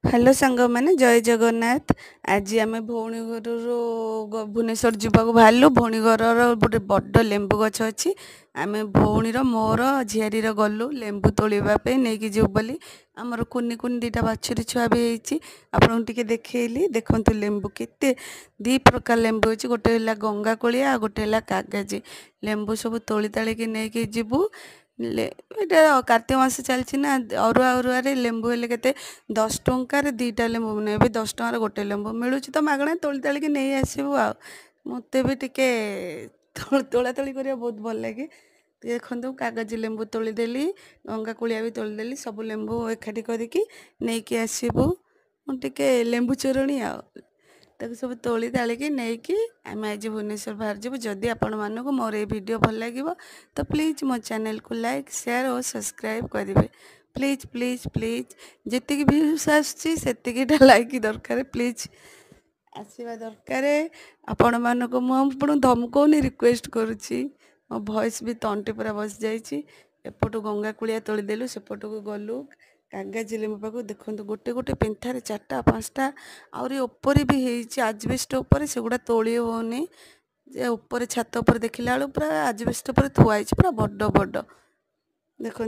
Hello ସାଙ୍ଗମାନେ, ଜୟ ଜଗନ୍ନାଥ। ଆଜି ଆମେ ଭଉଣୀ ଘରରୁ ଭୁବନେଶ୍ୱର ଯିବାକୁ ବାହାରିଲୁ। ଭଉଣୀ ଘରର ଗୋଟେ ବଡ଼ ଲେମ୍ବୁ ଗଛ ଅଛି। ଆମେ ଭଉଣୀର, ମୋର, ଝିଆରୀର ଗଲୁ ଲେମ୍ବୁ ତୋଳିବା ପାଇଁ, ନେଇକି ଯିବୁ ବୋଲି। ଆମର କୁନି କୁନି ଦୁଇଟା ବାଛୁରୀ ଛୁଆ ବି ହେଇଛି। ଆପଣଙ୍କୁ ଟିକେ ଦେଖେଇଲି। ଦେଖନ୍ତୁ ଲେମ୍ବୁ କେତେ, ଦୁଇ ପ୍ରକାର ଲେମ୍ବୁ ଅଛି। ଗୋଟେ ହେଲା ଗଙ୍ଗା କୋଳିଆ ଆଉ ଗୋଟେ ହେଲା କାଗଜି ଲେମ୍ବୁ। ସବୁ ତୋଳି ତାଳିକି ନେଇକି ଯିବୁ। ଏଇଟା କାର୍ତ୍ତିକ ମାସ ଚାଲିଛି ନା, ଅରୁଆ ଅରୁଆରେ ଲେମ୍ବୁ ହେଲେ କେତେ, 10 ଟଙ୍କାରେ 2ଟା ଲେମ୍ବୁ। ଏବେ 10 ଟଙ୍କାରେ ଗୋଟେ ଲେମ୍ବୁ ମିଳୁଛି ତ ମାଗଣା, ତୋଳି ତାଳିକି ନେଇ ଆସିବୁ। ଆଉ ମୋତେ ବି ଟିକେ ତୋଳା ତୋଳି କରିବା ବହୁତ ଭଲ ଲାଗେ। ଦେଖନ୍ତୁ, କାଗଜ ଲେମ୍ବୁ ତୋଳିଦେଲି, ଗଙ୍ଗା କୁଳିଆ ବି ତୋଳିଦେଲି। ସବୁ ଲେମ୍ବୁ ଏକାଠି କରିକି ନେଇକି ଆସିବୁ। ମୁଁ ଟିକେ ଲେମ୍ବୁ ଚୋରଣୀ। ଆଉ ତାକୁ ସବୁ ତୋଳି ତାଳିକି ନେଇକି ଆମେ ଆଜି ଭୁବନେଶ୍ୱର ବାହାରିଯିବୁ। ଯଦି ଆପଣମାନଙ୍କୁ ମୋର ଏଇ ଭିଡ଼ିଓ ଭଲ ଲାଗିବ ତ ପ୍ଲିଜ୍ ମୋ ଚ୍ୟାନେଲକୁ ଲାଇକ୍, ସେୟାର ଓ ସବସ୍କ୍ରାଇବ୍ କରିବେ। Please, please, please. ଯେତିକି ଭ୍ୟୁଜ୍ ଆସୁଛି ସେତିକିଟା ଲାଇକ୍ ଦରକାର। ପ୍ଲିଜ୍ ଆସିବା ଦରକାର। ଆପଣମାନଙ୍କୁ ମୁଁ ଆପଣଙ୍କୁ ଧମକଉନି, ରିକ୍ୱେଷ୍ଟ କରୁଛି। ମୋ ଭଏସ୍ ବି ତଣ୍ଟି ପୁରା ବସିଯାଇଛି। ଏପଟୁ ଗଙ୍ଗା କୂଳିଆ ତୋଳିଦେଲୁ, ସେପଟକୁ ଗଲୁ କାଗଜି ଲେମ୍ବୁ ପାଖକୁ। ଦେଖନ୍ତୁ, ଗୋଟେ ଗୋଟେ ପେନ୍ଥାରେ ଚାରିଟା ପାଞ୍ଚଟା, ଆହୁରି ଉପରେ ବି ହେଇଛି ଆଜବେଷ୍ଟ ଉପରେ। ସେଗୁଡ଼ା ତୋଳି ହେଉନି ଯେ। ଉପରେ ଛାତ ଉପରେ ଦେଖିଲା ବେଳକୁ ପୁରା ଆଜବେଷ୍ଟ ଉପରେ ଥୁଆ ହେଇଛି, ପୁରା ବଡ଼ ବଡ଼। ଦେଖନ୍ତୁ।